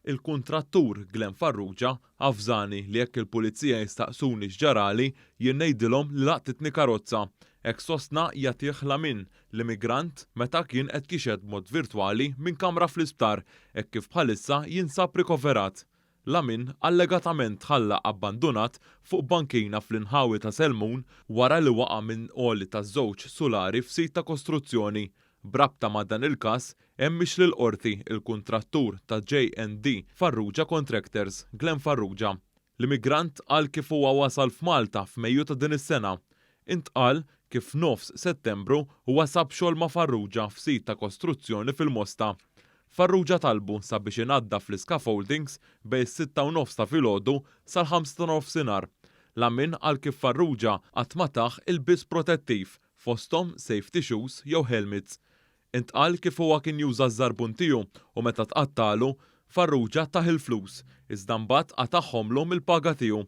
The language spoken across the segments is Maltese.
Il-kuntrattur Glenn Farrugia avżani li jekk il-Pulizija jistaqsuni x'ġarali, jien ngħidilhom li laqtitni karozza. Hekk sostna Yatih Lamin, l-immigrant, meta kien qed jixhed b'mod virtwali minn kamra fl-isptar, hekk kif bħalissa jinsab rikoverat. Lamin allegatament tħalla abbandunat fuq bankina fl-inħawi ta' Selmun wara li waqa' minn għoli ta' żewġ sulari f'sit ta' kostruzzjoni. B'rabta ma' dan il-każ, hemm mixli l-Qorti l-kuntrattur ta' J&D Farrugia Contractors, Glenn Farrugia. L-immigrant qal kif huwa wasal f'Malta f'Mejju ta' din is-sena. Intqal kif f'nofs Settembru huwa sab xogħol ma' Farrugia f'sit ta' kostruzzjoni fil-Mosta. Farrugia talbu sabiex inaddaf l-iscaffoldings bejn is-sitta u nofs ta' filgħodu sal-ħamsa ta' nofsinhar. Lamin qal kif Farrugia qatt ma tah ilbies protettiv fosthom safety shoes jew helmets. Intqal kif huwa kien juża ż-żarbun tiegħu u meta tqattagħlu, Farrugia tah il-flus, iżda mbagħad qatagħhomlu mill-paga tiegħu.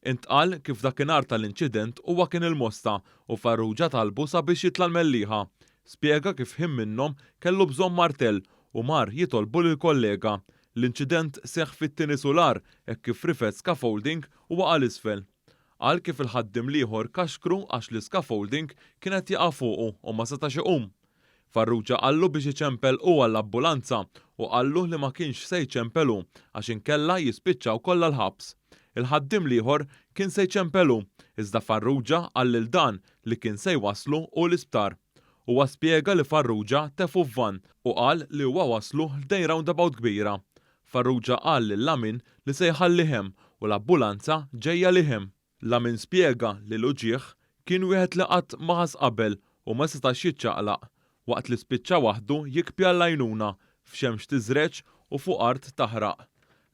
Intqal kif dakinhar tal-inċident huwa kien il-Mosta u Farrugia talbu sabiex jitla' l-Mellieħa. Spjega kif ħin minnhom kellu bżonn martell u mar jitolbu lil kollega. L-inċident seħħ fit-tieni sular hekk kif rifed scaffolding u waqa' 'l isfel. Qal kif il-ħaddiem l-ieħor kaxkru għax l-iscaffolding kien qed jaqa' fuqu u ma setax iqum. Farrugia qallu biex iċempel hu għall-ambulanza u qallu li ma kienx se jċempel hu għax inkella jispiċċaw kollha l-ħabs. Il-ħaddiem l-ieħor kien se jċempel hu, iżda Farrugia qal lil dan li kien se jwasslu hu l-isptar. Huwa spjega li Farrugia tefgħu f'vann u qal li huwa wasslu ħdejn roundabout kbira. Farrugia qal lil Lamin li se jħallih hemm u l-abbulanza ġejja lih hemm. Lamin spjega li l-uġigħ kien wieħed li qatt ma ħass qabel u ma setax jiċċaqlaq, waqt li spiċċa waħdu jikbi għall-għajnuna, f'xemx tiżreġ u fuq art taħraq.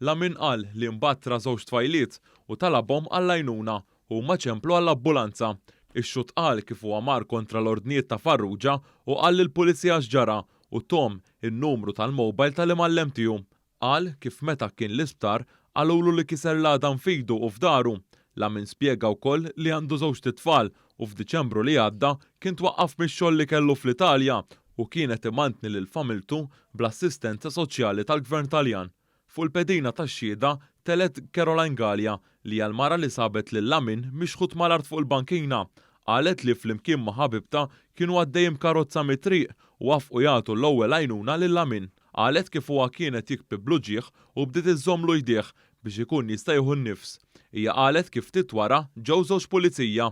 Lamin qal li mbagħad ra żewġ tfajliet u talabhom għall-għajnuna u huma ċemplu għall-abbulanza. Ix-xhud qal kif huwa mar kontra l-ordnijiet ta' Farrugia u qal lill-Pulizija x'ġara u thom in-numru tal-mobile tal-imgħallem tiegħu. Qal kif meta kien l-isptar qalulu li kiser l-għadam f'idu u f'daru. Lamin spjega wkoll li għandu żewġt itfal u f'Diċembru li għadda kien twaqqaf mix-xogħol li kellu fl-Italja u kien qed imantni lil familtu bl-assistenza soċjali tal-Gvern Taljan. Fuq il-pedina tax-xhieda telgħet Caroline Galea, li hija l-mara li sabet lil Lamin mixħut mal-art fuq il-bankina. Qalet li flimkien ma' ħabibtha kienu għaddejjin b'karozza mit-triq u wafqu jagħtu l-ewwel għajnuna lil Lamin. Qalet kif huwa kien qed jikbi bl-uġigħ u bdiet iżżommlu jdejh biex ikun jista' jieħu n-nifs. Hija qalet kif ftit wara ġew żewġ pulizija.